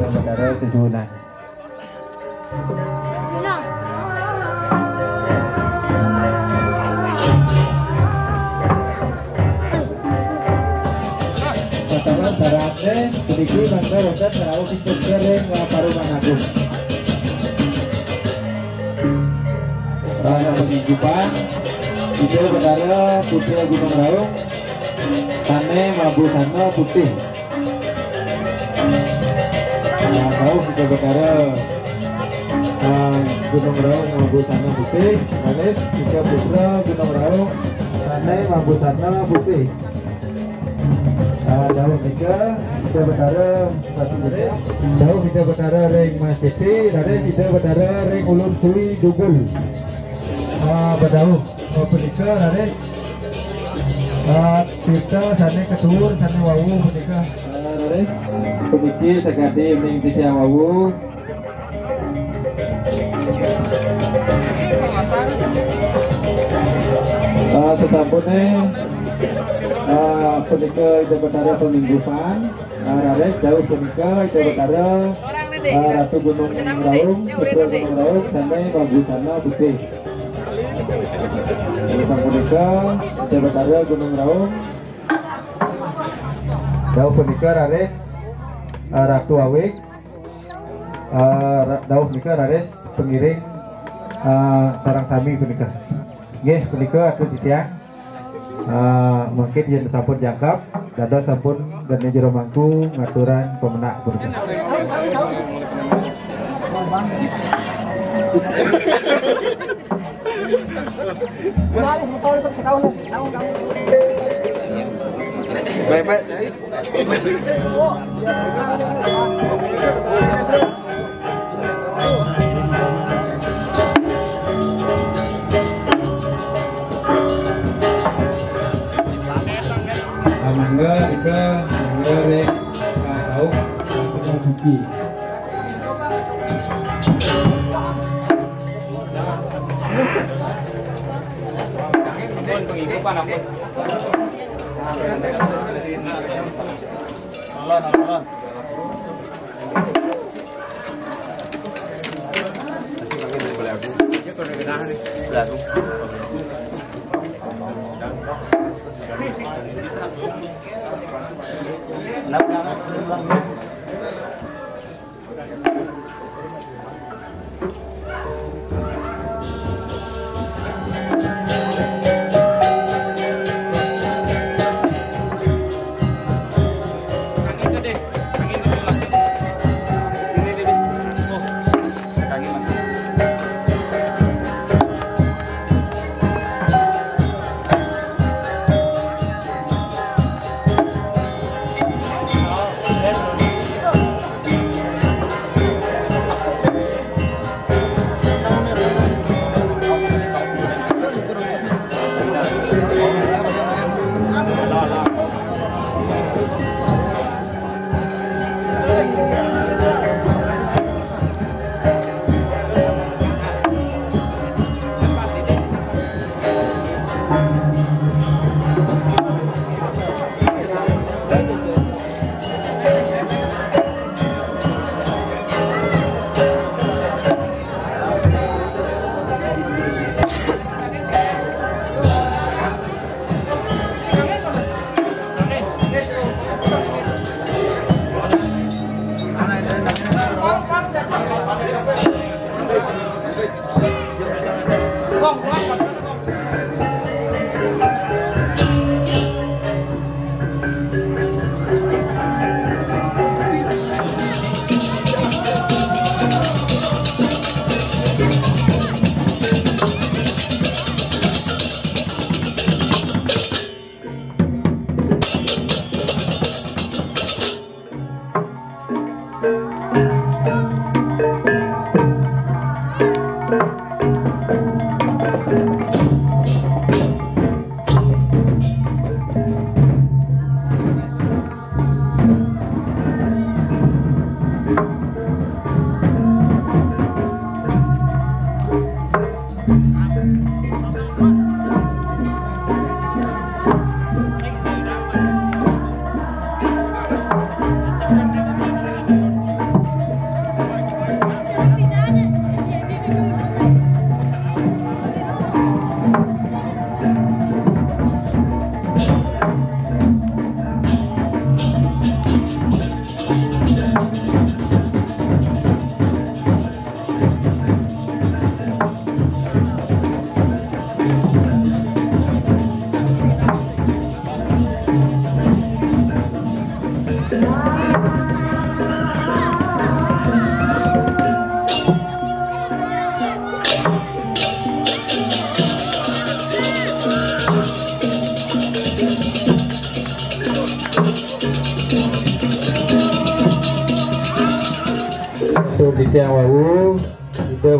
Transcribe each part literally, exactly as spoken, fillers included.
Saudara sejunan. Pertama, syaratnya sedikit mangga wonten rauh picture ring, eh, Paruman Agung. Rana panyingkupan, Ida Betara Putra Gunung Raung, sané mabusana putih. Nah, rauh Ida Betara, eh, Gunung Raung mabusana putih, raris Ida Putra Gunung Raung, sané mabusana putih. Ah, dawuh nika, Ida Betara, dawuh Ida Betara ring Mas Citi, raris Ida Betara ring Ulun Suli Dugul. Ah, badawuh, ah, punika, raris, ah, tirta sané katuwur, sané wau punika. Ah, raris, puniki sakadi uning titiang wau. Ah, sasampuné, ah, punika Ida Betara panyingkupan, ah, raris dawuh punika Ida Betara, ah, Ratu Gunung Raung, Putra Gunung Raung, sané mabusana putih. Sapunika Ida Betara Gunung Raung, dawuh punika raris, ah, Ratu Awig. Eh, ra-, dawuh nika raris pangiring, eh, sareng sami punika. Nggih, punika atur titiang. Eh, mungkin yén sampun jangkep, dados sampun dané jero mangku ngaturan pamenak punika. Baik, baik. Mangga, Ika, mangga, Rek, Pak Tauk, Pak Suki.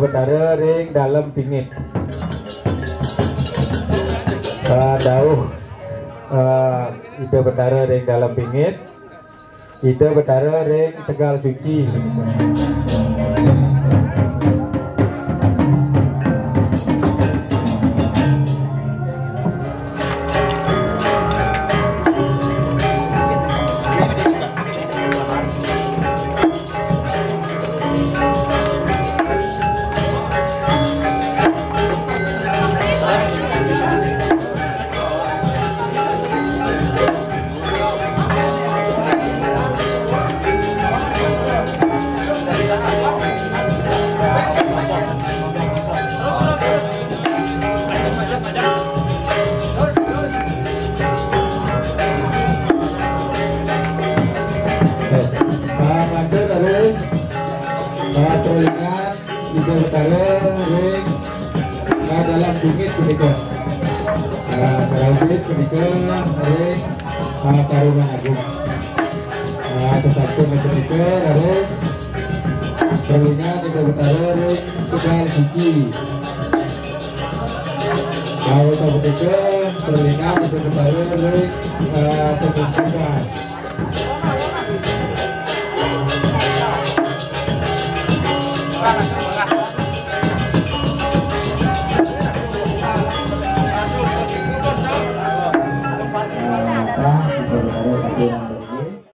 Betara ring Dalem Pingit. Eh, dauh, eh, Ida Betara ring Dalem Pingit, Ida Betara ring Tegal Suci. Pak Mantu terus, Pak Perlingan, Ida Betara ring, eh, Dalem Pingit punika. Eh, Dalem Pingit punika ring, eh, Tarungan Agung. Eh, sasampun punika, terus Perlingan Ida Betara ring Tegal Suci. Kawit punika, Perlingan Ida Betara ring, eh, Pemungkukan.